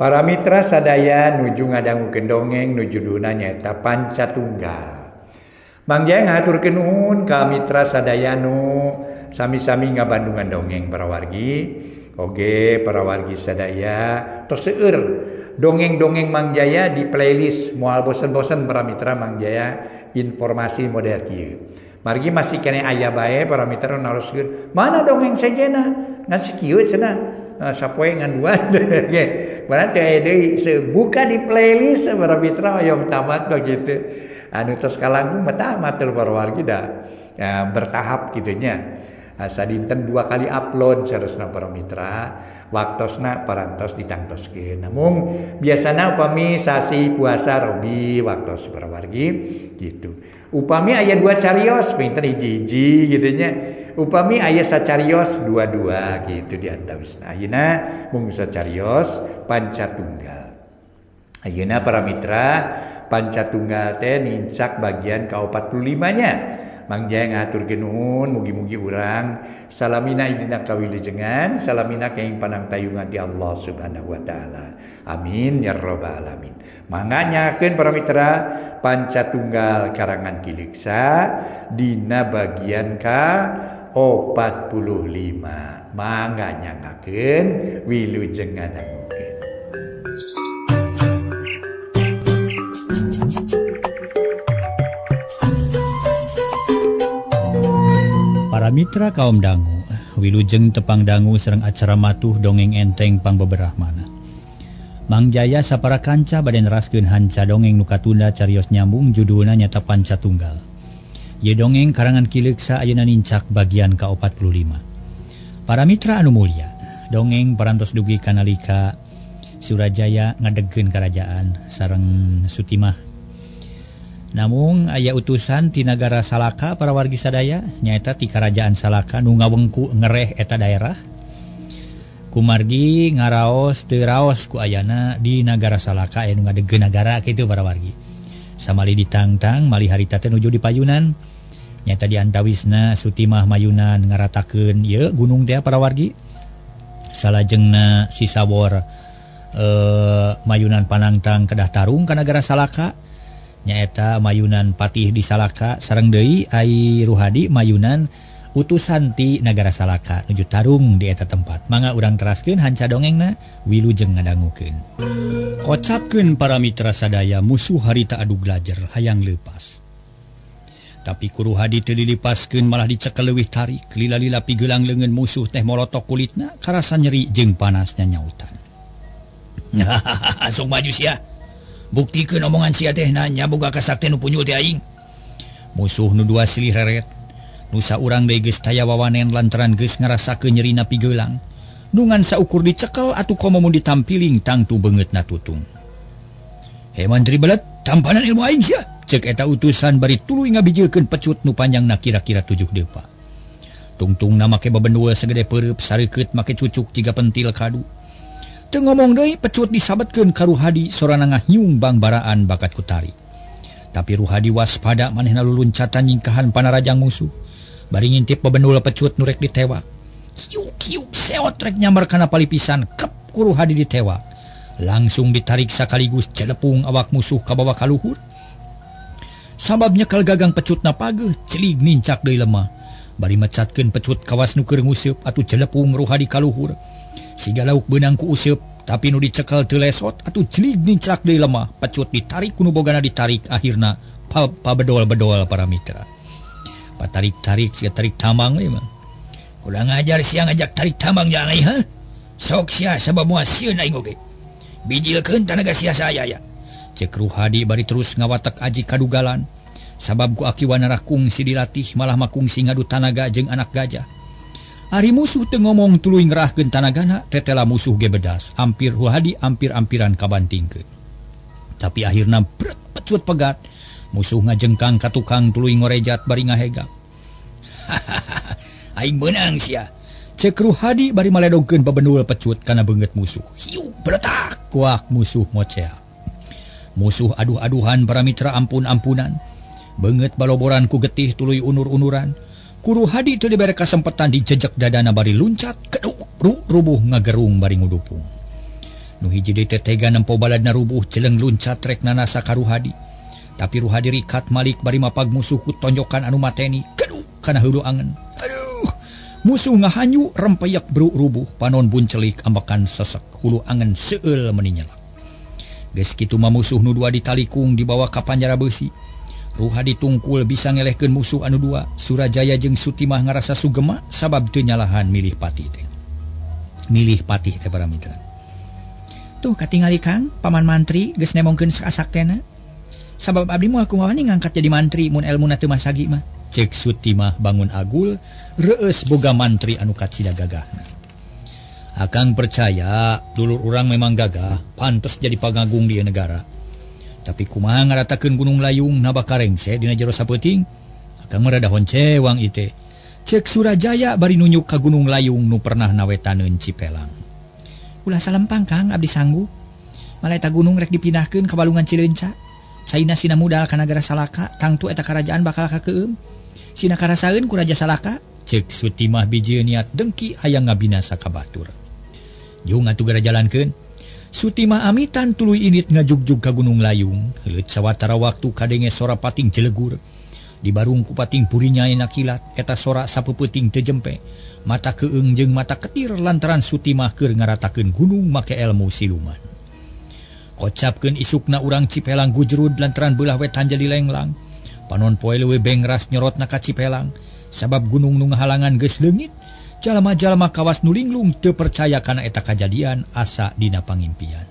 Para mitra sadaya nuju ngadangukeun dongeng nu judulna nyaeta Pancatunggal. Mang Jaya ngahaturkeun nuhun ka mitra sadaya nu sami-sami ngabandungan dongeng para wargi. Oge para wargi sadaya tos seueur dongeng-dongeng Mang Jaya di playlist moal bosen-bosen para mitra Mang Jaya informasi model kieu. Margi masih keneh aya bae para mitra naroskeun mana dongeng sejenna ngan sakieu cenah sapoe ngan dua ge berarti aya deui buka di playlist para mitra hoyong tamat begitu anu tos kalangkung mah tamat para wargi da ya, bertahap kitu nya. Sadinten 2 kali upload saresna para mitra waktosna parantos ditangtoskeun. Namung biasana upami sasi puasa Robi waktos para wargi gitu. Upami aya 2 carios pinten hiji-hiji gitu nya. Upami aya sacarios 2-2 gitu di antawisna. Ayeuna mung sacarios Pancatunggal. Ayeuna para mitra Pancatunggal teh nincak bagian ka-45 nya. Mang Jaya ngahaturkeun nuhun mugi-mugi urang salamina dina kawilujengan salamina kenging panangtayungan ti Allah Subhanahu wa taala. Amin ya rabbal alamin. Mangga nyakeun para mitra Pancatunggal karangan Ki Leuksa dina bagian ka-45. Mangga nyangakeun wilujeng ngadangukeun. Para mitra kaum dangu, wilujeng tepang dangu sareng acara matuh dongeng enteng pangbeberahmana. Mang Jaya sapara kanca bade neraskeun hanca dongeng nu katunda carios nyambung judulna nyata Pancatunggal. Ieu dongeng karangan Ki Leuksa ayeuna nincak bagian ka-45. Para mitra anu mulia, dongeng parantos dugi kanalika Surajaya ngadegkeun karajaan sareng Sutimah. Namung aya utusan ti nagara Salaka para wargi sadaya nyaeta ti karajaan Salaka nu ngawengku ngereh eta daerah. Kumargi ngaraos teu raos ku ayana di nagara Salaka anu ngadegkeun nagara kitu para wargi. Samali ditangtang malih harita teh nuju di payunan. Nyaeta di antawisna Sutimah mayunan ngaratakeun ieu gunung teh para wargi. Salajengna Sisawor mayunan panangtang kedah tarung ka nagara Salaka. Nyaeta mayunan patih di Salaka sareng deui ai Ruhadi mayunan utusan ti nagara Salaka nuju tarung di eta tempat. Mangga urang teraskeun hanca dongengna wilujeng ngadangukeun. Kocapkeun para mitra sadaya musuh harita adu glajer hayang leupas. Tapi ku Ruhadi teu dilipaskeun malah dicekel leuwih tarik lila-lila pigelang leungeun musuh teh molotok kulitna karasa nyeri jeung panasnya nyautan. Sok maju sia. Buktikeun omongan sia teh nanya boga kasaktian nu punyul teh aing. Musuh nu dua silih reret. Nu saurang deui geus taya wawanen lantaran geus ngarasakeun nyerina pigeulang. Nu ngan saukur dicekel atuh komo mun ditampiling tangtu beungeutna tutung. He mantri belet, tampanan ilmu aing sia. Ceuk eta utusan bari tuluy ngabijilkeun pecut nu panjangna kira-kira 7 depa. Tungtungna make babendul sagede peureub sareukeut make cucuk 3 pentil kadu. Teu ngomong deui pecut disabetkeun ka Ruhadi sorana ngahiung bangbaraan bakat ku tarik. Tapi Ruhadi waspada manehna luluncatan nyingkahan panarajang musuh. Bari ngintip bebendul pecut nu rek ditewak. Kiuk-kiuk seot rek nyamber kana palipisan kep ku Ruhadi ditewak. Langsung ditarik sakaligus celepung awak musuh kabawa ka luhur. Sabab nyekel gagang pecutna pageuh celig nincak deui lemah. Bari mecatkeun pecut kawas nu keur nguseup atuh celepung Ruhadi ka luhur. Siga lauk beunang ku useup tapi nu dicekel teu lesot atuh celig nincak deui lemah. Pecut ditarik ku nu bogana ditarik akhirna pabedol-bedol para mitra. Patarik-tarik sia tarik tambang we mah. Kurang ajar sia ngajak tarik tambang jangan aing heuh. Sok sia sabab moal sieun aing oge. Bijilkeun tanaga sia saya ya. Cek Ruhadi bari terus ngawatek aji kadugalan. Sabab ku aki wanara kungsi dilatih malah makungsi ngadu tanaga jeung anak gajah. Ari musuh teu ngomong tuluy ngerahkeun tanagana tetela musuh ge bedas. Ampir Ruhadi ampir-ampiran kabantingkeun. Tapi akhirna bret pecut pegat. Musuh ngajengkang ka tukang tuluy ngorejat bari ngahegap. Aing beunang sia. Cek Ruhadi bari maledogkeun babendul pecut kana beungeut musuh. Hiu beletak kuak musuh mocea. Musuh aduh-aduhan para mitra ampun-ampunan. Beungeut baloboran ku getih tuluy unur-unuran. Ku Ruhadi teu dibere kasempetan dijejek dadana bari luncat keduk rubuh ngagerung bari ngudupung. Nu hiji deui teh tega nempo baladna rubuh celeng luncat rek nanasa ka Ruhadi. Tapi Ruhadi rikat malik bari mapag musuh ku tonjokan anu mateni. Keduh kana hulu angen. Aduh, musuh ngahanyu rempeyak bru rubuh panon buncelik ambekan sesek hulu angen seueul meni nyelak. Geus kitu mah musuh nu dua ditalikung dibawa ka panjara beusi. Ruhadi tungkul bisa ngelehkeun musuh anu dua. Surajaya jeung Sutimah ngarasa sugema sabab teu nyalahan milih patih teh. Milih patih teh para mitra. Tuh katingali Kang, paman mantri geus nemongkeun sasaktena. Sabab abdi moal kumaha ngangkat jadi mantri mun elmuna teu masagi mah. Cek Sutimah bangun agul, reueus boga mantri anu kacida gagahna. Akang percaya dulur urang memang gagah, pantes jadi pangagung di negara. Tapi kumaha ngaratakeun Gunung Layung nabah karengse dina jero sapeuting? Akang mah rada honcewang ieu teh. Cek Surajaya bari nunjuk ka Gunung Layung nu pernah nawetaneun Cipelang. Ulah salempang Kang, abdi sanggup. Malah eta gunung rek dipindahkeun ka Balungan Cileunca. Caina sina mudal ka nagara Salaka, tangtu eta karajaan bakal kakeueum. Sina karasaeun ku Raja Salaka. Cek Sutimah bijieun niat dengki hayang ngabinasa ka batur. Jung atuh gara jalankeun. Sutimah amitan tuluy init ngajugjug ka Gunung Layung. Heuleut sawatara waktu kadenge sora pating jelegur. Di barung ku pating purinya enak kilat, eta sora sapeupeting teu jempe. Mata keung jeung mata ketir lantaran Sutimah keur ngaratakeun gunung make elmu siluman. Kocapkeun isukna urang Cipelang gujrud lantaran beulah wetan jadi lenglang. Panon poe leuwih bengras nyorotna ka Cipelang, sabab gunung nu ngahalangan geus leungit. Jalma-jalma kawas nu linglung teu percaya kana eta kajadian asa dina pangimpian.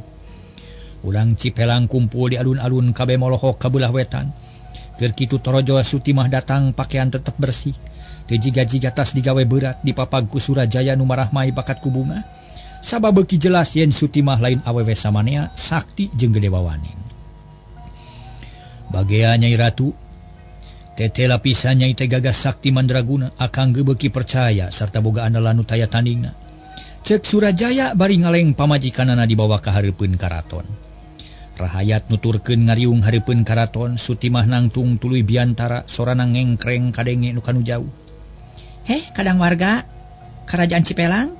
Urang Cipelang kumpul di alun-alun kabeh molohok ka beulah wetan. Keur kitu torojo Sutimah datang pakaian tetep bersih. Teu jiga-jiga tas digawe berat dipapag ku Surajaya nu marahmai bakat ku bunga. Sabab beuki jelas yen Sutimah lain awewe samanea, sakti jeung gede wawaning. Bagea Nyai Ratu, tete lapisan Nyai teh gagah sakti mandraguna, akang ge beuki percaya sarta boga andalan nu taya tandingna. Cek Surajaya bari ngaleng pamajikanana dibawa ka hareupeun karaton. Rahayat nuturkeun ngariung hareupeun karaton, Sutimah nangtung tuluy biantara sorana ngengkreng kadenge nu kanu jauh. Heh, kadang warga Kerajaan Cipelang,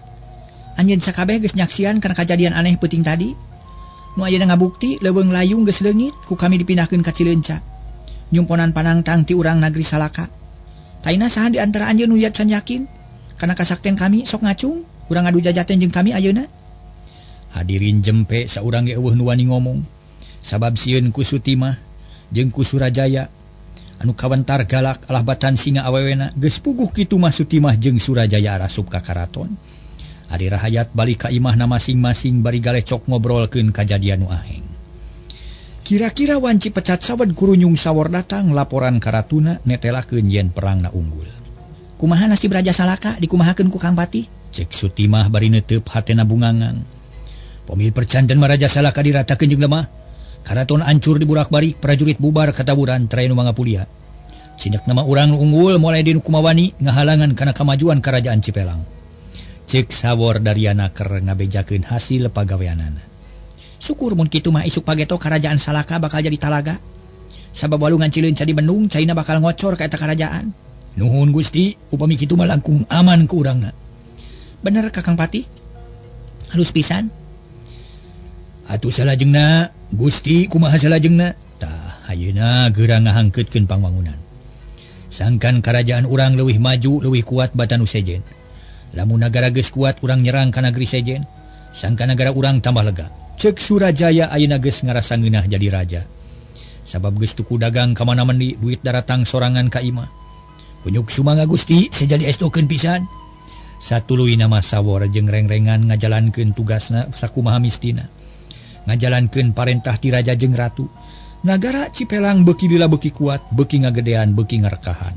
anjeun sakabeh geus nyaksian kana kajadian aneh peuting tadi. Nu ayeuna ngabukti leuweung layung geus leungit ku kami dipindahkeun ka Cileunca. Nyumponan panangtang ti urang nagri Salaka. Taina saha di antara anjeun nu can yakin kana kasakten kami sok ngacung, urang ngadu jajaten jeung kami ayeuna. Hadirin jempe saurang ge eueuh nu wani ngomong. Sabab sieun ku Sutimah jeung ku Surajaya anu kawentar galak alah batan singa awewena geus puguh kitu mah Sutimah jeung Surajaya arasup ka karaton. Ari rahayat balik ka imahna masing-masing bari galecok ngobrolkeun kajadian nu aheng. Kira-kira wanci pecat sawed kurunyung sawor datang laporan karatuna netelakeun yen perangna unggul. Kumaha nasib Raja Salaka dikumahakeun ku Kang Patih? Cek Sutimah bari neuteub hatena bungangan. Pamil percanten mah Raja Salaka diratakeun jeung lemah. Karaton ancur diburak-barik, prajurit bubar kataburan tray nu mangapulia. Cinek nama urang nu unggul mulai di nu kumawani ngahalangan kana kamajuan kerajaan Cipelang. Cek sawor Dariana keur ngabejakeun hasil pagaweanana. Syukur mun kitu mah isuk pageto kerajaan Salaka bakal jadi talaga. Sabab walungan Cileunca dibendung, caina bakal ngocor ka eta kerajaan. Nuhun Gusti, upami kitu mah langkung aman ku urangna. Bener Kakang Patih? Halus pisan. Atuh salajengna, Gusti kumaha salajengna? Tah, ayeuna geura ngahangkeutkeun pangwangunan. Sangkan karajaan urang leuwih maju, leuwih kuat batan nu sejen. Lamun nagara geus kuat urang nyerang ka nagri sejen, sangkan nagara urang tambah lega. Cek Surajaya ayeuna geus ngarasa ngeunah jadi raja. Sabab geus tuku dagang ka mana mendi, duit daratang sorangan ka imah. Kunyuk sumangga Gusti, sejadi estokeun pisan. Satuluyna mah sawor jeung rengrengan ngajalankeun tugasna sakumaha mistina. Ngajalankeun parentah ti raja jeung ratu. Nagara Cipelang beuki lila beuki kuat, beuki ngagedean, beuki ngarekahan.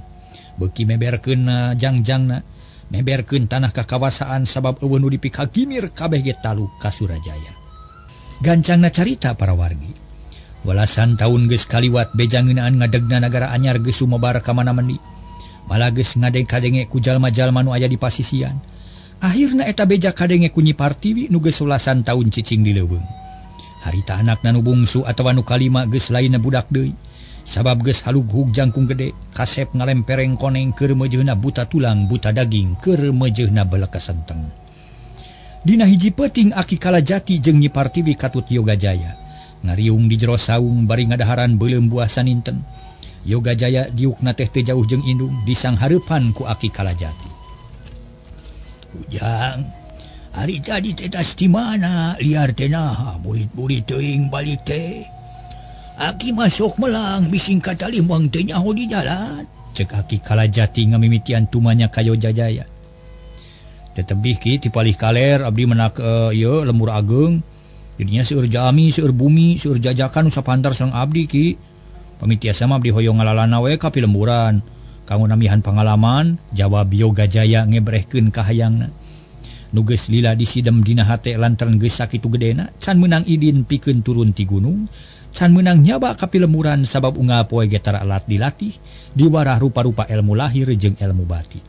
Beuki meberkeun jangjangna, meberkeun tanah kakawasaan sabab eueuh nu dipikagimir kabeh ge taluk ka Surajaya. Gancangna carita para wargi. Walasan taun geus kaliwat beja ngeunaan ngadegna nagara anyar geus sumebar ka mana-mani. Malah geus ngadeng-kadenge ku jalma-jalma nu aya di pasisian. Akhirna eta beja kadenge ku Nyi Partiwi nu geus walasan taun cicing di leuweung. Harita anakna nu bungsu atawa nu kalima geus lainna budak deui. Sabab geus halughug jangkung gede, kasep ngalempereng koneng keur meujeuhna buta tulang buta daging keur meujeuhna belekesenteng. Dina hiji peuting Aki Kalajati jeung Nyi Partiwi katut Yogajaya. Ngariung di jero saung bari ngadaharan beuleum buah saninten. Yogajaya diukna teh teu jauh jeung indung disanghareupan ku Aki Kalajati. Ujang, hari tadi teh tas di mana liar teh naha burit-burit teuing balik teh. Aki masuk melang bising katalih moang teu nyaho di jalan. Cek Aki Kalajati ngamimitian tumanya ka Yogajaya. Tetebih ki ti palih kaler abdi menak ieu lembur ageung. Jadinya seueur jami, seueur bumi, seueur jajakan nu sapantar sareng abdi ki. Pami tiasa mah abdi hoyong ngalalana we ka pilemburan. Kanggo namihan pangalaman, jawab Yogajaya ngebrehkeun kahayangna. Nu geus lila disidem dina hate lantaran geus sakitu gedena, can meunang idin pikeun turun ti gunung, can meunang nyaba ka pilemburan sabab unggal poe ge tara alat dilatih, diwarah rupa-rupa ilmu lahir jeung ilmu batin.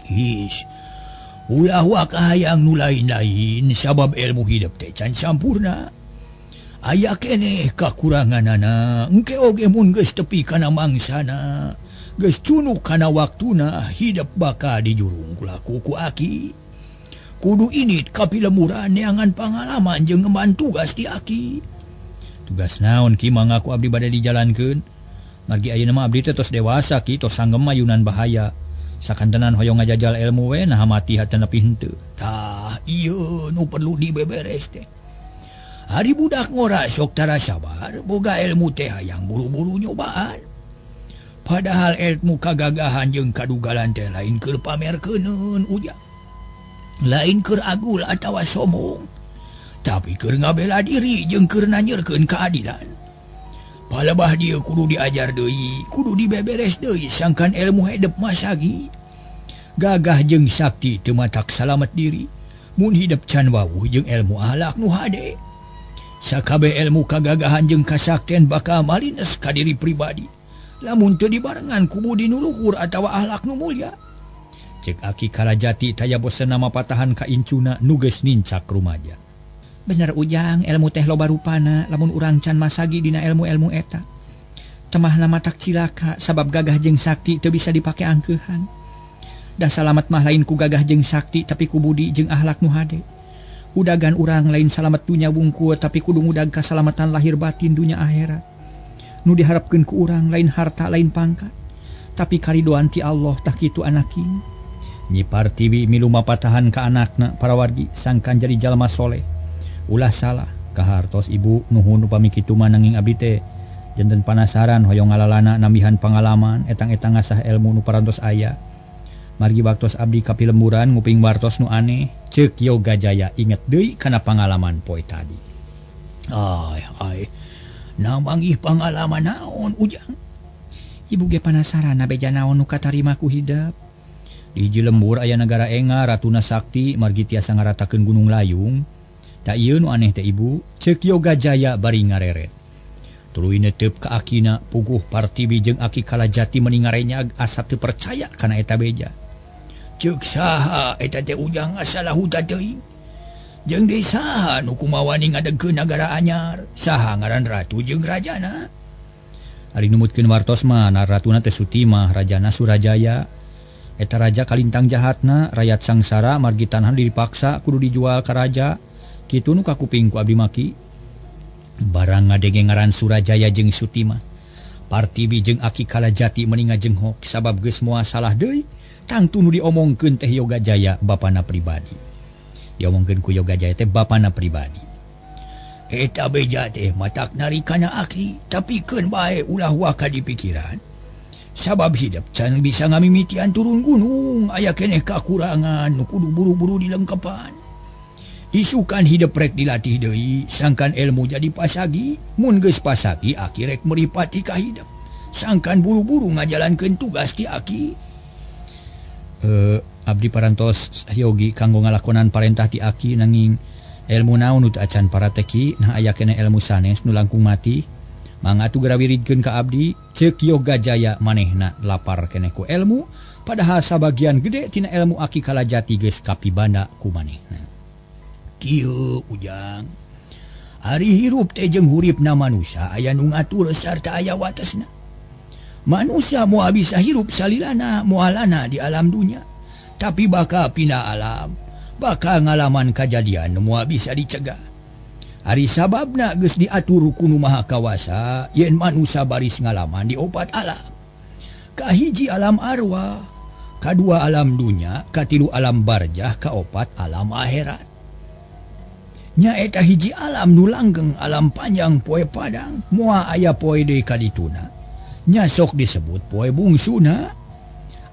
His, ulah wa kahayang nu lain-lain sabab ilmu hidup teh can sampurna. Aya keneh kakuranganana, engke oge mun geus tepi kana mangsana, geus cunuk kana waktuna hidup bakal dijurung kulaku ku aki. Kudu init ka pilemburan neangan pangalaman jeung ngemban tugas ti aki. Tugas naon ki mangga ku abdi bade dijalankeun? Margi ayeuna mah abdi teh tos dewasa ki, tos sanggem mayunan bahaya. Sakantenan hoyong ngajajal ilmu we naha mati hatena nepi henteu. Tah ieu nu perlu dibeberes teh. Ari budak ngora sok tara sabar, boga ilmu teh hayang buru-buru nyobaan. Padahal ilmu kagagahan jeung kadugalan teh lain keur pamerkeuneun ujang. Lain keur agul atawa sombong, tapi keur ngabela diri jeung keur nanyeurkeun keadilan. Palebah dieu kudu diajar deui, kudu dibeberes deui sangkan ilmu hedep masagi. Gagah jeung sakti teu matak salamet diri, mun hidep can wawuh jeung ilmu akhlak nu hade. Sakabeh ilmu kagagahan jeung kasakten bakal malines ka diri pribadi. Lamun teu dibarengan ku budi nu luhur atawa akhlak nu mulya. Cek Aki Kalajati taya bosen nama patahan ka incuna nu geus nincak rumaja. Bener ujang, ilmu teh loba rupana lamun urang can masagi dina ilmu-ilmu eta. Temahna matak cilaka sabab gagah jeung sakti teu bisa dipake angkeuhan. Da salamet mah lain ku gagah jeung sakti tapi ku budi jeung akhlak nu hade. Udagan urang lain salamet dunya wungkul tapi kudu ngudag kasalamatan lahir batin dunya akhirat. Nu diharapkeun ku urang lain harta lain pangkat, tapi karidoan ti Allah tah kitu anaking. Nyi Partiwi milu mapatahan ka anakna parawargi sangkan jadi jalma soleh. Ulah salah kahartos ibu nuhun upami kitu mah nanging abdi teh janten panasaran hoyong ngalalana nambihan pangalaman etang-etang ngasah ilmu nu parantos aya. Margi waktos abdi ka pilemburan nguping wartos nu aneh ceuk Yogajaya inget deui kana pangalaman poe tadi. Ai ai namanggih pangalaman naon ujang? Ibu ge panasaran beja naon nu katarima ku hidep. Di hiji lembur aya nagara enga ratuna sakti margi tiasa ngaratakeun gunung layung. Tak ieu nu aneh teh ibu, ceuk Yogajaya bari ngareret. Tuluy netep ka akina puguh Partiwi jeung Aki Kalajati meuni ngarenyag asa teu percaya kana eta beja. Ceuk saha eta teh ujang asa lahuta teuing? Jeung deui saha nu kumawani ngadegkeun nagara anyar? Saha ngaran ratu jeung rajana? Ari numutkeun wartos mah ratuna teh Sutimah, rajana Surajaya. Eta raja kalintang jahatna, rakyat sangsara margi tanah dipaksa kudu dijual ka raja. Kitu nu kakuping ku abdi maki. Barang ngadenge ngaran Surajaya jeung Sutimah, Partiwi jeung Aki Kalajati meuni ngajenghok sabab geus moal salah deui tangtu nu diomongkeun teh Yogajaya bapana pribadi. Diomongkeun ku Yogajaya teh bapana pribadi. Eta beja teh matak narikana aki, tapi keun bae ulah waka di pikiran. Sabab hidup can bisa ngamimitian turun gunung, aya keneh kakurangan nu kudu buru-buru dilengkepan. Isukan hidup rek dilatih deui, sangkan ilmu jadi pasagi, mun geus pasagi aki rek meripati ka hidup. Sangkan buru-buru ngajalankeun tugas ti aki. Abdi parantos yogi kanggo ngalakonan parentah ti aki nanging ilmu naon nu teu acan parateki, nah aya keneh ilmu sanes nu langkung mati. Mangga atuh geura wiridkeun ka abdi, ceuk Yogajaya manehna lapar keneh ku ilmu, padahal sabagian gede tina ilmu Aki Kalajati geus kapibanda ku manehna. Kieu ujang, ari hirup teh jeung huripna manusia aya nu ngatur sarta aya watesna. Manusia moal bisa hirup salilana moalana di alam dunya, tapi bakal pindah alam. Bakal ngalaman kajadian moal bisa dicegah. Ari sababna geus diatur ku Nu Maha Kawasa yen manusia baris ngalaman di opat alam. Kahiji alam arwah, kadua alam dunya, katilu alam barjah, kaopat alam akhirat. Nyaeta hiji alam nu langgeng, alam panjang poe padang, moal aya poe deui kadituna. Nya sok disebut poe bungsuna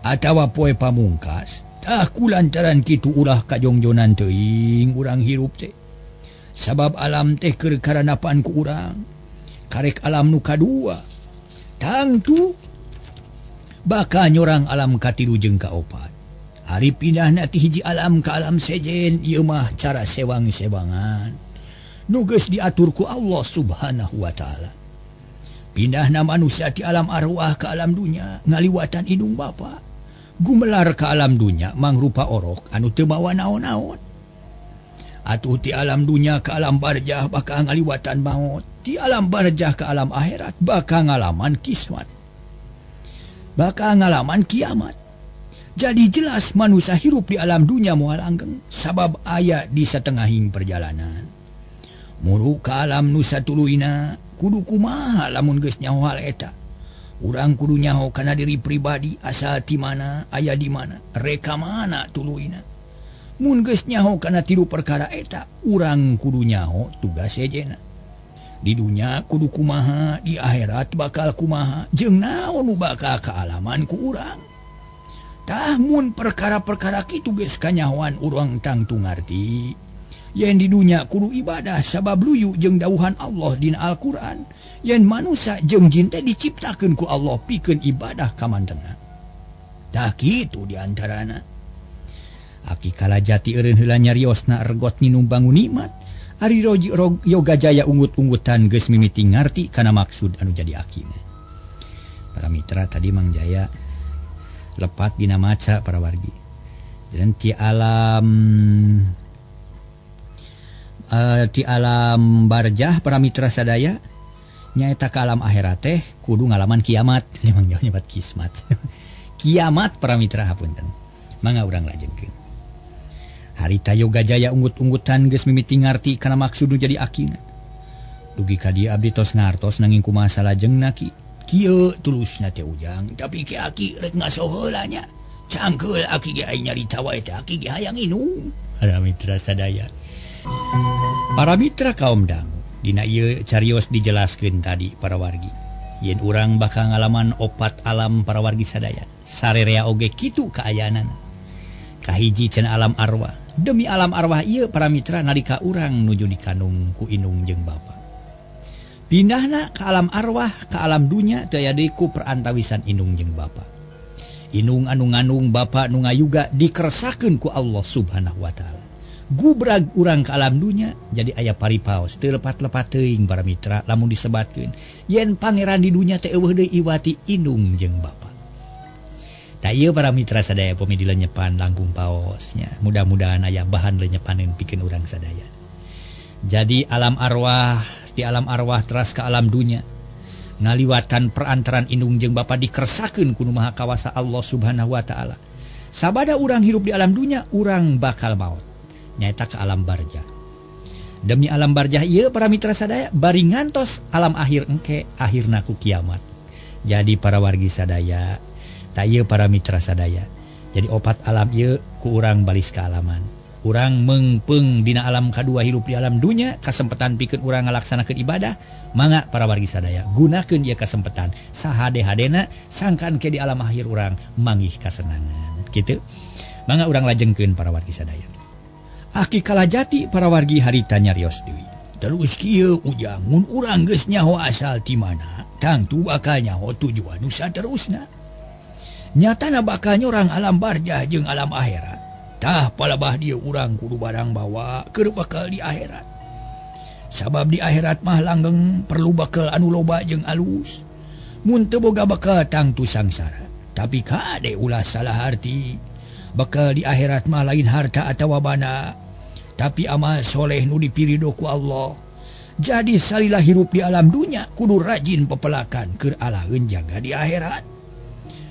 atawa poe pamungkas. Tah kulantaran kitu ulah kajongjonan teuing urang hirup teh. Sabab alam teh keur karanapan ku urang. Karek alam nu kadua. Tangtu bakal nyorang alam katilu jeung kaopat. Ari pindahna ti hiji alam ka alam sejen ieu mah cara sewang-sewangan. Nu geus diatur ku Allah Subhanahu wa taala. Pindahna manusia ti alam arwah ka alam dunya ngaliwatan indung bapa. Gumelar ka alam dunya mangrupa orok anu teu mawa naon-naon. Atuh ti alam dunya ka alam barjah bakal ngaliwatan maot. Ti alam barjah ka alam akhirat bakal ngalaman kismat. Bakal ngalaman kiamat. Jadi jelas manusia hirup di alam dunya moal langgeng sabab aya di satengahing perjalanan. Muru ka alam nu satuluyna kudu kumaha lamun geus nyaho hal eta. Urang kudu nyaho kana diri pribadi asal ti mana aya di mana reka mana tuluyna. Mun geus nyaho kana tilu perkara eta urang kudu nyaho tugas sejena. Di dunya kudu kumaha, di akhirat bakal kumaha, jeung naon nu bakal kaalaman ku urang. Tah mun perkara-perkara kitu geus kanyahoan urang tangtu ngarti. Yen di dunya kudu ibadah sabab luyu jeung dawuhan Allah dina Al-Qur'an. Yen manusia jeung jin teh diciptakeun ku Allah pikeun ibadah ka mantena. Tah kitu di antarana. Aki Kalajati eureun heula nyariosna ergot nginum bangun nikmat. Ari Yoga Jaya ungut-ungutan geus mimiti ngarti kana maksud anu jadi akina. Para mitra tadi Mang Jaya lepat dina maca para wargi. Dan ti alam barjah para mitra sadaya nyaeta ka alam akhirat teh kudu ngalaman kiamat. Memang jauh nyebat kismat. Kiamat para mitra hapunten. Mangga urang lajengkeun. Harita Yoga Jaya unggut-unggutan geus mimiti ngarti kana maksud nu jadi akina. Dugi ka dieu abdi tos ngartos nanging kumaha salajengna ki. Kieu tulusna teh Ujang, tapi ki aki rek ngaso heula nya. Cangkeul aki ge aing nyarita wae teh aki ge hayang inum. Para mitra sadaya. Para mitra kaum dangu, dina ieu carios dijelaskeun tadi para wargi. Yen urang bakal ngalaman opat alam para wargi sadaya. Sarerea oge kitu kaayaanana. Kahiji cenah alam arwah. Demi alam arwah ieu para mitra nalika urang nuju dikandung ku indung jeung bapa. Pindahna ka alam arwah ka alam dunya teu aya deui ku perantawisan indung jeung bapa. Indung anu ngandung bapa nu ngayuga dikersakeun ku Allah Subhanahu wa taala. Gubrag urang ka alam dunya jadi aya paripaos teu lepat-lepat teuing para mitra lamun disebatkeun yen pangeran di dunya teh eueuh deui iwati indung jeung bapa. Tah ieu para mitra sadaya pami dilenyepan langkung paosnya. Mudah-mudahan aya bahan lenyepaneun pikeun urang sadaya. Jadi alam arwah di alam arwah teras ka alam dunya ngaliwatan perantaran indung jeung bapa dikersakeun ku Nu Maha Kawasa Allah Subhanahu wa taala. Sabada urang hirup di alam dunya urang bakal maot. Nyaeta ka alam barjah. Demi alam barjah ieu para mitra sadaya bari ngantos alam akhir engke akhirna ku kiamat. Jadi para wargi sadaya, tah ieu para mitra sadaya. Jadi opat alam ieu ku urang balis kaalaman. Urang meungpeung dina alam kadua hirup di alam dunya, kasempatan pikeun urang ngalaksanakeun ibadah, mangga para wargi sadaya gunakeun ieu kasempatan sahade-hadena sangkan ke di alam akhir urang manggih kasenangan. Kitu. Mangga urang lajengkeun para wargi sadaya. Aki Kalajati para wargi harita nyarios deui. Terus kieu Ujang mun urang geus nyaho asal ti mana, tangtu bakal nyaho tujuan nu saterusna. Nyatana bakal nyorang alam barjah jeung alam akhirat. Tah palebah dieu urang kudu barang bawa keur bakal di akhirat. Sabab di akhirat mah langgeng perlu bakal anu loba jeung alus. Mun teu boga bakal tangtu sangsara. Tapi kade ulah salah arti. Bakal di akhirat mah lain harta atawa bana, tapi amal soleh nu dipirido ku Allah. Jadi salila hirup di alam dunya kudu rajin pepelakan keur alaheun jaga di akhirat.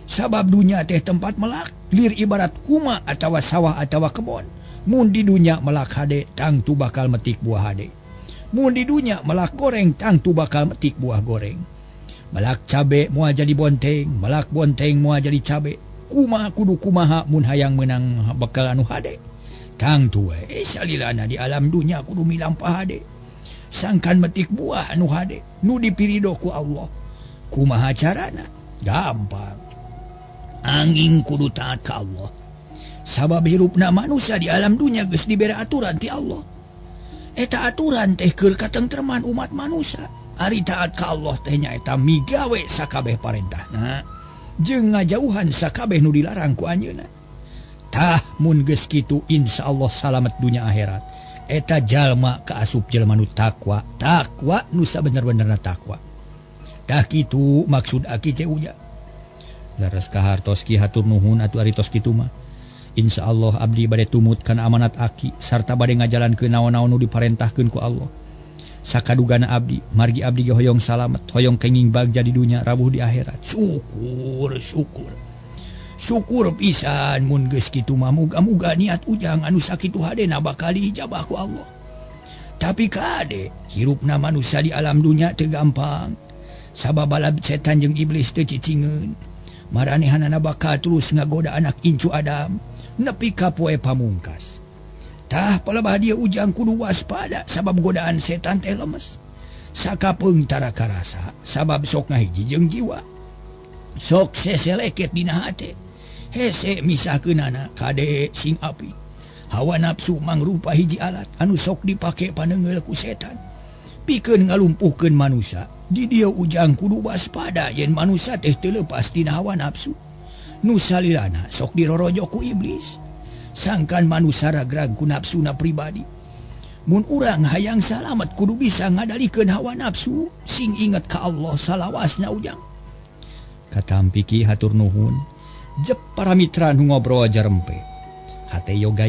Sabab dunya teh tempat melak, lir ibarat huma atawa sawah atawa kebon. Mun di dunya melak hade tangtu bakal metik buah hade. Mun di dunya melak goreng tangtu bakal metik buah goreng. Melak cabe moal jadi bonteng, melak bonteng moal jadi cabe. Kumaha kudu kumaha mun hayang menang bekal anu hade. Tangtu we salilana di alam dunya kudu milampah hade. Sangkan metik buah anu hade nu dipirido ku Allah. Kumaha carana? Gampang. Angin kudu taat ka Allah. Sabab hirupna manusia di alam dunya geus dibere aturan ti Allah. Eta aturan teh keur katengtreman umat manusia. Ari taat ka Allah teh nyaeta migawe sakabeh parentahna jeung ngajauhan sakabeh nu dilarang ku anjeunna. Tah mun geus kitu insyaallah salamet dunya akhirat. Eta jalma kaasup jalma nu takwa, takwa nu sabener-benerna takwa. Tah kitu maksud aki teh uja. Leres kahartos ki hatur nuhun atuh ari tos kitu mah. Insya Allah abdi bade tumut kana amanat aki sarta bade ngajalankeun naon-naon nu diparentahkeun ku Allah. Sakadugana abdi margi abdi ge hoyong salamet, hoyong kenging bagja di dunya rawuh di akhirat. Syukur, syukur. Syukur pisan mun geus kitu mah muga-muga niat ujang anu sakitu hadena bakal diijabah ku Allah. Tapi kade hirupna manusia di alam dunya teu gampang. Sabab balab setan jeung iblis teu cicingeun. Maranehanana bakal terus ngagoda anak incu Adam nepi ka poe pamungkas. Tah palebah dia ujang kudu waspada sabab godaan setan teh lemes. Sakapeung tara karasa sabab sok ngahiji jeung jiwa. Sok seseleket dina hate. Hese misahkeunana kade sing api. Hawa nafsu mangrupa hiji alat anu sok dipake panengeul ku setan. Pikeun ngalumpuhkeun manusia. Di dieu ujang kudu waspada yen manusia teh teu leupas tina hawa nafsu. Nu salilana sok dirorojo ku iblis. Sangkan manusia ragrag ku nafsuna pribadi. Mun urang hayang salamet kudu bisa ngadalikeun hawa nafsu, sing inget ka Allah salawasna ujang. Katampi ki hatur nuhun. Jep para mitra nu ngobrol jarempe. Hate Yoga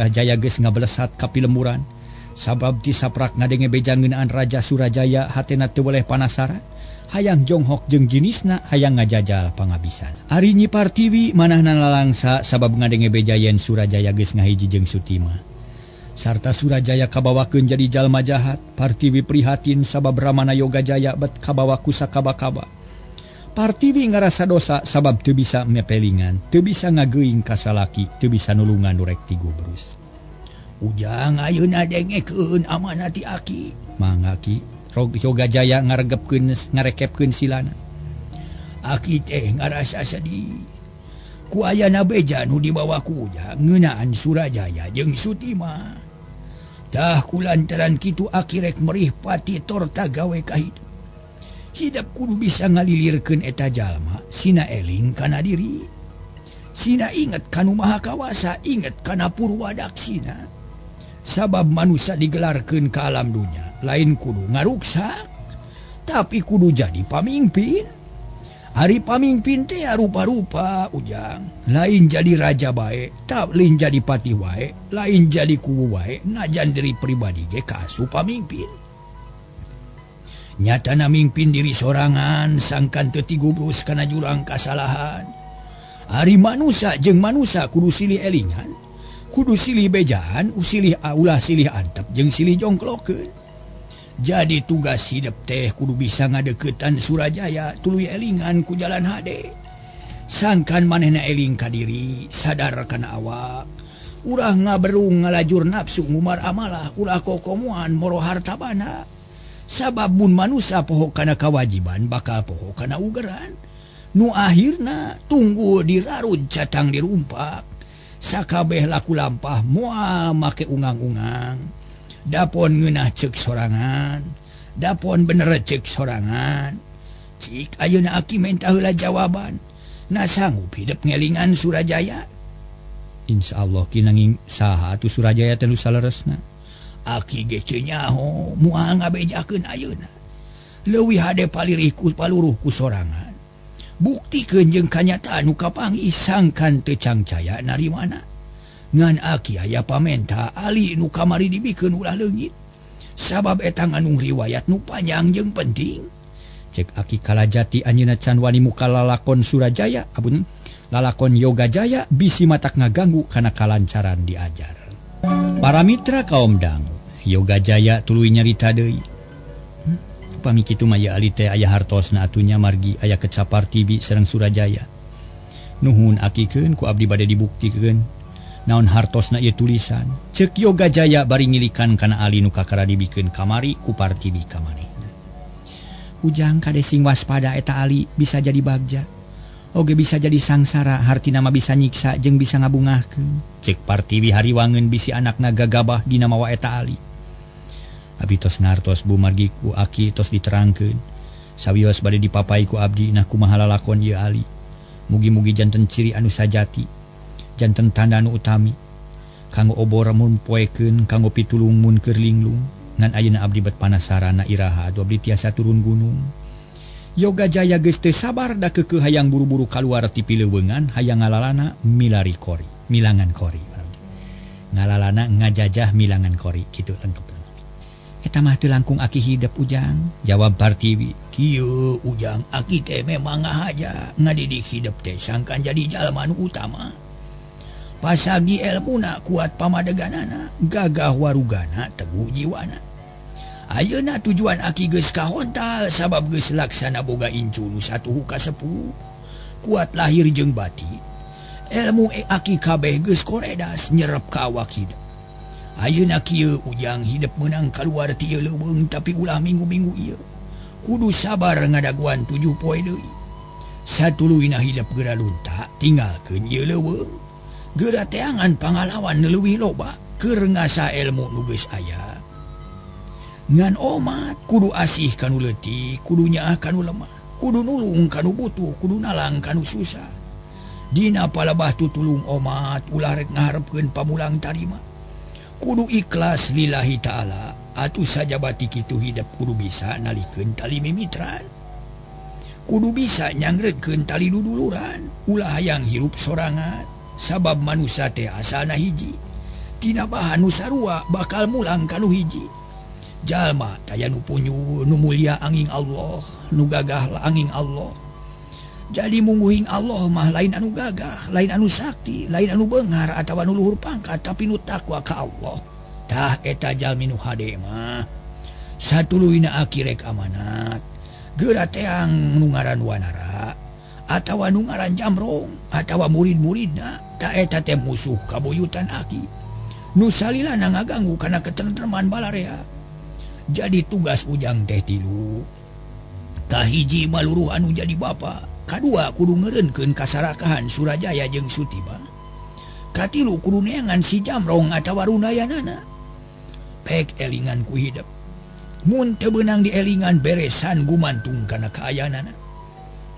Jaya geus ngablesat ka pilemburan. Sabab ti saprak ngadenge beja ngeunaan Raja Surajaya hatena teu boleh panasaran. Hayang jonghok jeung jinisna hayang ngajajal pangabisan. Ari Nyi Partiwi manahna lalangsa sabab ngadenge beja yen Surajaya geus ngahiji jeung Sutima. Sarta Surajaya kabawakeun jadi jalma jahat, Partiwi prihatin sabab Ramana Yoga Jaya bet kabawa ku sakaba-kaba. Partiwi ngarasa dosa sabab teu bisa mepelingan, teu bisa ngageuing ka salaki, teu bisa nulungan nu rek tigubrus. Ujang ayeuna dengekeun amanat ti aki. Mangga ki. Yoga Jaya ngaregepkeun ngarekepkeun silana. Aki teh ngarasa sedih. Ku ayana beja nu dibawa ku ujang ngeunaan Surajaya jeung Sutima. Tah kulantaran kitu aki rek merih pati torta gawe ka hidup. Hidup kudu bisa ngalilirkeun eta jalma sina eling kana diri. Sina inget kanu Maha Kawasa, inget kana purwadaksina. Sabab manusia digelarkeun ka alam dunya lain kudu ngaruksak tapi kudu jadi pamimpin. Ari pamimpin teh rupa-rupa ujang, lain jadi raja bae, tak lain jadi patih wae, lain jadi kuwu wae, najan diri pribadi ge kaasup pamimpin. Nyatana mimpin diri sorangan sangkan teu tigubrus kana jurang kasalahan. Ari manusia jeung manusia kudu silih elingan, kudu silih bejaan, usilih ulah silih antep jeung silih jongklokeun. Jadi tugas hidup teh kudu bisa ngadeukeutan Surajaya tuluy elingan ku jalan hade. Sangkan manehna eling ka diri, sadar kana awak. Ulah ngaberung ngalajur nafsu ngumar amalah, ulah kokomoan moro harta bana. Sabab mun manusia poho kana kawajiban bakal poho kana ugeran. Nu akhirna tunggu dirarud catang dirumpak. Sakabeh laku lampah moal make ungang-ungang. Dapon ngeunah ceuk sorangan, dapon bener ceuk sorangan. Cik ayeuna aki menta heula jawaban. Na sanggup hidup ngelingan Surajaya. Insyaallah ki nanging saha atuh Surajaya teh nu saleresna. Aki ge teu nyaho moal ngabejakeun ayeuna. Leuwih hade palirih ku paluruh ku sorangan. Buktikeun jeung kanyataan nu kapanggih sangkan teu cangcaya narimana. Ngan aki aya pamenta ali nu kamari dibikeun ulah leungit. Sabab eta ngandung riwayat nu panjang jeung penting. Cek aki Kalajati anjeunna can wani muka lalakon Surajaya abun lalakon Yoga Jaya bisi matak ngaganggu kana kalancaran diajar. Para mitra kaum dangu, Yoga Jaya tuluy nyarita deui. Upami kitu mah ya Ali teh aya hartosna atunya margi aya kecapar TV sareng Surajaya. Nuhun akikeun ku abdi bade dibuktikeun. Naon hartosna ieu tulisan? Ceuk Yoga Jaya bari ngilikan kana Ali nu kakara dibikeun kamari ku Partiwi ka manehna. Ujang kade sing waspada eta Ali bisa jadi bagja. Oge bisa jadi sangsara, hartina mah bisa nyiksa jeung bisa ngabungahkeun. Cek Partiwi hariwangeun bisi anakna gagabah dina mawa eta Ali. Abi tos ngartos bu margi ku aki tos diterangkeun. Sawios bade dipapai ku abdi nah kumaha lalakon ieu Ali. Mugi-mugi janten ciri anu sajati, janten tanda anu utami. Kanggo obor mun poekeun, kanggo pitulung mun keur linglung. Ngan ayeuna abdi bet panasarana iraha atuh abdi tiasa turun gunung. Yoga Jaya geus teu sabar da keukeuh hayang buru-buru kaluar ti pileuweungan hayang ngalalana milari kori, milangan kori. Ngalalana ngajajah milangan kori kitu lengkep. Eta mah teu langkung aki hidep Ujang, jawab Partiwi. Kieu Ujang, aki teh memang ngahaja ngadidik hidep teh sangkan jadi jalma nu utama. Pasagi elmuna kuat pamadeganana, gagah warugana teguh jiwana. Ayeuna tujuan aki geus kahontal sabab geus laksana boga incu nu satuhu ka sepuh, kuat lahir jeung batin. Ilmu aki kabeh geus koredas nyerep ka awak hidup. Ayeuna kieu Ujang hidup meunang kaluar ti ieu leuweung tapi ulah minggu-minggu ieu. Kudu sabar ngadaguan 7 poe deui. Satuluyna hidup geura lunta tinggalkeun ieu leuweung. Geura teangan pangalawan nu leuwih loba keur ngasa ilmu nu geus aya. Ngan omat kudu asih kanu leutik, kudu nyaah kanu lemah, kudu nulung kanu butuh, kudu nalang kanu susah. Dina palebah tutulung omat ulah rek ngaharepkeun pamulang tarima. Kudu ikhlas lillahi ta'ala, atuh sajabati kitu hidup kudu bisa nalikeun tali mimitran. Kudu bisa nyangreutkeun tali duduluran, ulah hayang hirup sorangan, sabab manusa teh asalna hiji. Tina bahan nu sarua bakal mulang kanu hiji. Jalma taya nu punyu nu mulia angin Allah, nu gagah angin Allah. Jadi mungguhing Allah mah lain anu gagah, lain anu sakti, lain anu beunghar atawa nu luhur pangkat, tapi nu takwa ka Allah. Tah eta jalmi nu hade mah. Satuluyna aki rek amanat. Geura teang nu ngaran Wanara atawa nu ngaran Jamrong atawa murid-muridna, tah eta teh musuh kabuyutan aki. Nu salilana ngaganggu kana ketentreman balarea. Jadi tugas Ujang teh tilu. Kahiji maluruh anu jadi bapa, kadua kudu ngeureunkeun kasarakahan Surajaya jeung Sutiba. Katilu kudu neangan si Jamrong atawa Runayanana. Pek elingan ku hidep. Mun teu beunang dielingan beresan gumantung kana kaayanana.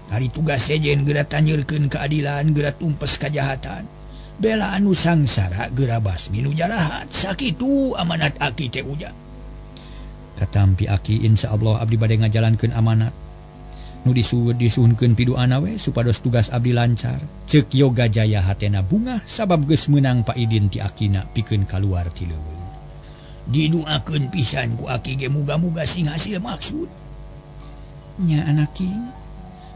Ari tugas sejen geura tanyeurkeun keadilan, geura tumpes kajahatan. Bela anu sangsara geura basmi nu jarahat. Sakitu amanat aki teh Ujang. Katampi aki insyaallah abdi bade ngajalankeun amanat. Nu disuhunkeun piduana we supados tugas abdi lancar. Ceuk Yoga Jaya hatena bungah sabab geus meunang paidin ti akina pikeun kaluar ti leuweung. Diduakeun pisan ku aki ge muga-muga sing hasil maksud. Nya anaki,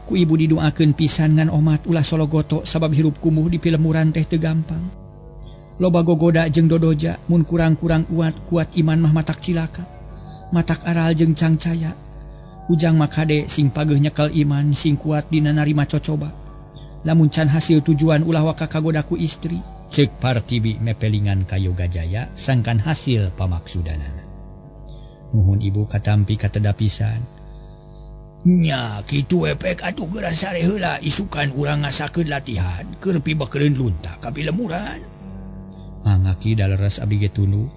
ku ibu diduakeun pisan ngan omat ulah sologoto sabab hirup kumuh di pilemuran teh teu gampang. Loba gogoda jeung dodoja mun kurang-kurang kuat iman mah matak cilaka. Matak aral jeung cangcaya. Ujang makade sing pageuh nyekel iman sing kuat dina narima cocoba. Lamun can hasil tujuan ulah waka kagoda ku istri. Ceuk Partiwi mepelingan ka Yoga Jaya sangkan hasil pamaksudanana. Nuhun ibu katampi kateda pisan. Nya kitu we pek atuh geura sare heula isukan urang ngasakeun latihan keur pibeukeun lunta ka pilemuran. Mangaki daleres abdi ge tunduh.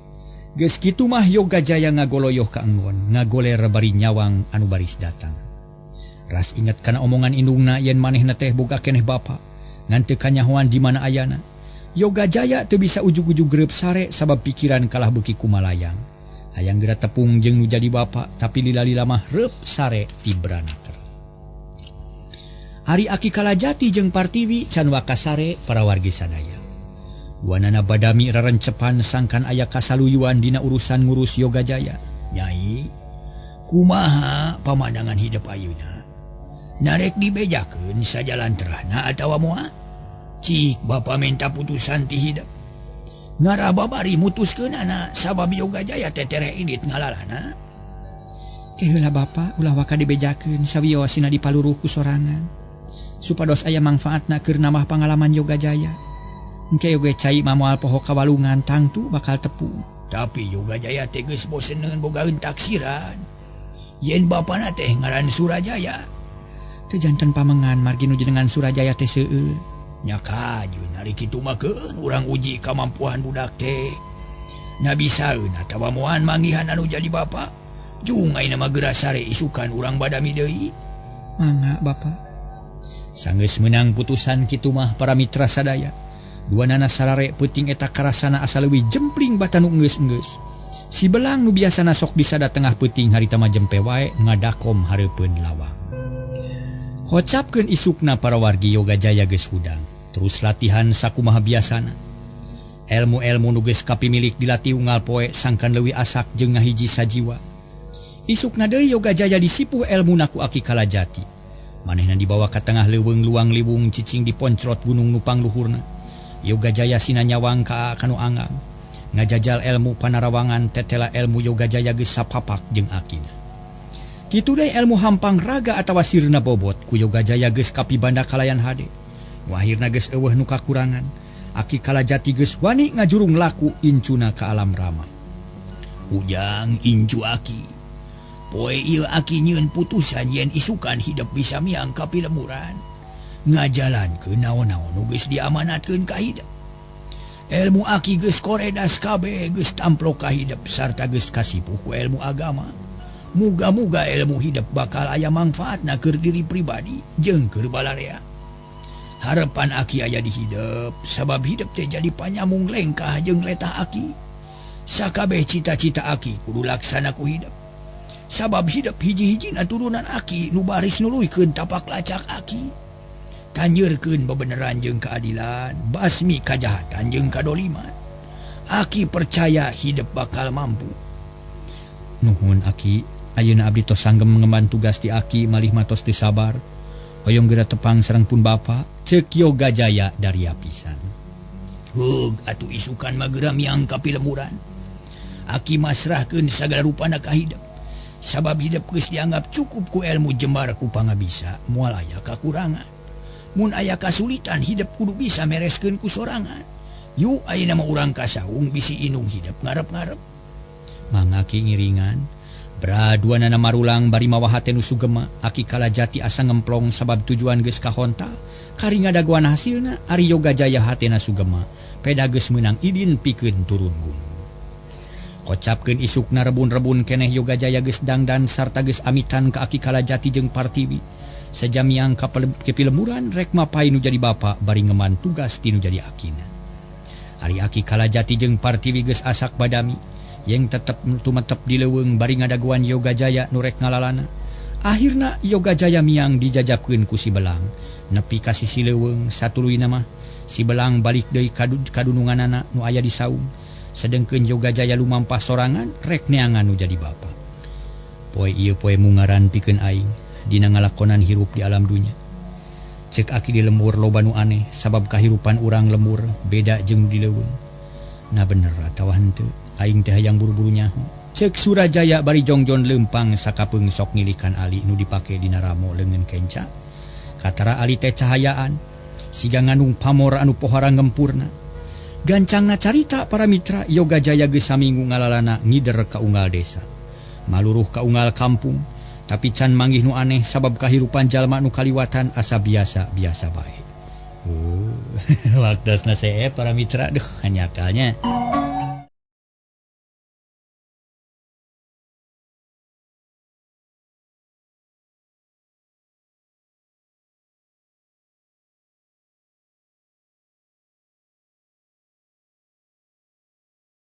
Geus kitu mah Yoga Jaya ngagoloyoh ka enggon, ngagoler bari nyawang anu baris datang. Ras inget kana omongan indungna yen manehna teh boga keneh bapa, ngan teu kanyahoan di mana ayana. Yoga Jaya teu bisa ujug-ujug greup sare sabab pikiran kalah beuki kumalayang. Hayang geura tepung jeung nu jadi bapa, tapi lila-lila mah reup sare tibranaker. Ari aki Kalajati jeung Partiwi can wakasare para wargi sadaya. Wanana badami rarencepan sangkan aya kasaluyuan dina urusan ngurus Yoga Jaya. Nyai, kumaha pamandangan hidup ayeuna? Narek dibejakeun sajalan terahna atawa moal? Cik bapa minta putusan ti hidup. Ngaraba bari mutuskeunana sabab Yoga Jaya teh tereh indit ngalalana. Keheula Bapa ulah waka dibejakeun sawiosina dipaluruh ku sorangan. Supados aya mangfaatna keur nambah pangalaman Yoga Jaya. Engke oge cai mah moal poho ka walungan tangtu bakal tepung. Tapi Yoga Jaya teh geus boseneun bogaeun taksiran. Yen bapana teh ngaran Surajaya. Teu janten pamengan margi nu jenengan Surajaya teh seueur. Nya kajeun ari kitu mah keun urang uji kamampuan budak teh. Na bisaeun atawa moal manggihan anu jadi bapa. Jung ayeuna mah geura sare isukan urang badami deui. Mangga Bapa. Sanggeus meunang putusan kitu mah para mitra sadaya. Dua nana sarare peuting eta karasana asa leuwih jempling batan nu enggeus-enggeus. Si belang nu biasana sok disada tengah peuting harita mah jempe wae ngadakom hareupeun lawang. Kocapkeun isukna para wargi Yoga Jaya geus hudang. Terus latihan sakumaha biasana. Elmu-elmu nu geus kapimilik dilatih unggal poe sangkan leuwih asak jeung ngahiji sajiwa. Isukna deui Yoga Jaya disipuh elmuna ku Aki Kalajati. Manehna dibawa ka tengah leuweung luang liwung cicing diponcrot gunung nu pangluhurna. Yoga Jaya sina nyawang ka kanu anggang. Ngajajal elmu panarawangan tetela elmu Yoga Jaya geus sapapak jeung akina. Kitu deui elmu hampang raga atawa sirna bobot ku Yoga Jaya geus kapibanda kalayan hade. Wahirna geus eueuh nu kakurangan. Aki Kalajati geus wani ngajurung laku incuna ka alam rama. Ujang incu aki. Poe ieu aki nyieun putusan yen isukan hidup bisa miang ka pilemuran. Ngajalankeun naon-naon nu geus diamanatkeun ka hidup. Elmu aki geus koredas kabeh geus tamplok ka hidup sarta geus kasipuh ku elmu agama. Muga-muga elmu hidup bakal aya mangfaatna keur diri pribadi jeung keur balarea. Harapan aki aya di hidup sabab hidup teh jadi panyamung lengkah jeung letah aki. Sakabeh cita-cita aki kudu laksana ku hidup. Sabab hidup hiji-hijina turunan aki nu baris nuluykeun tapak lacak aki. Tanjeurkeun bebeneran jeung keadilan, basmi kajahatan jeung kadoliman. Aki percaya hidup bakal mampu. Nuhun Aki, ayeuna abdi tos sanggem ngemban tugas di Aki malih matos teu sabar. Hoyong geura tepang sareng pun bapa, ceuk Yoga Jaya daria pisan. Heug atuh isukan mah geura miang ka pilemuran. Aki masrahkeun sagala rupana ka hidup. Sabab hidup geus dianggap cukup ku elmu jembar ku pangabisa, moal aya kakurangan. Mun aya kasulitan hidup kudu bisa mereskeun ku sorangan. Yu ayeuna mah urang ka saung bisi inung hidup ngarep-ngarep. Mangga Aki ngiringan. Bra dua nana marulang bari mawa hate nu sugema. Aki Kalajati asa ngemplong sabab tujuan geus kahontal. Kari ngadagoan hasilna ari Yoga Jaya hatena sugema. Peda geus meunang idin pikeun turun gunung. Kocapkeun isukna rebun-rebun keneh Yoga Jaya geus dangdan sarta geus amitan ka Aki Kalajati jeung Partiwi. Sejam yang ka pilemuran rek mapai nu jadi bapa bari ngeman tugas ti nu jadi akina. Ari Aki Kalajati jeung Partiwi geus asak badami. Yang tetep tumetep di leuweung bari ngadagoan Yoga Jaya nu rek ngalalana. Akhirna Yoga Jaya miang dijajabkeun ku si Belang. Nepi ka sisi leuweung satuluyna mah si Belang balik deui ka kadununganana nu aya di saung. Sedengkeun Yoga Jaya lumampah sorangan rek neangan nu jadi bapa. Poe ieu poe mungaran pikeun aing dina ngalakonan hirup di alam dunya. Ceuk aki di lembur loba nu aneh sabab kahirupan urang lembur beda jeung di leuweung. Nah bener atawa henteu aing teh hayang buru-buru nyaho. Ceuk Surajaya bari jongjon leumpang sakapeung sok ngilikan ali nu dipake dina ramo leungeun kenca. Katara ali teh cahayaan siga ngandung pamor anu pohara ngempurna. Gancangna carita para mitra Yoga Jaya geus saminggu ngalalana ngider ka unggal desa. Maluruh ka unggal kampung, tapi can manggih nu aneh sabab kahirupan jalma nu kaliwatan asa biasa-biasa bae. Waktu para mitra, duh hanyakalnya.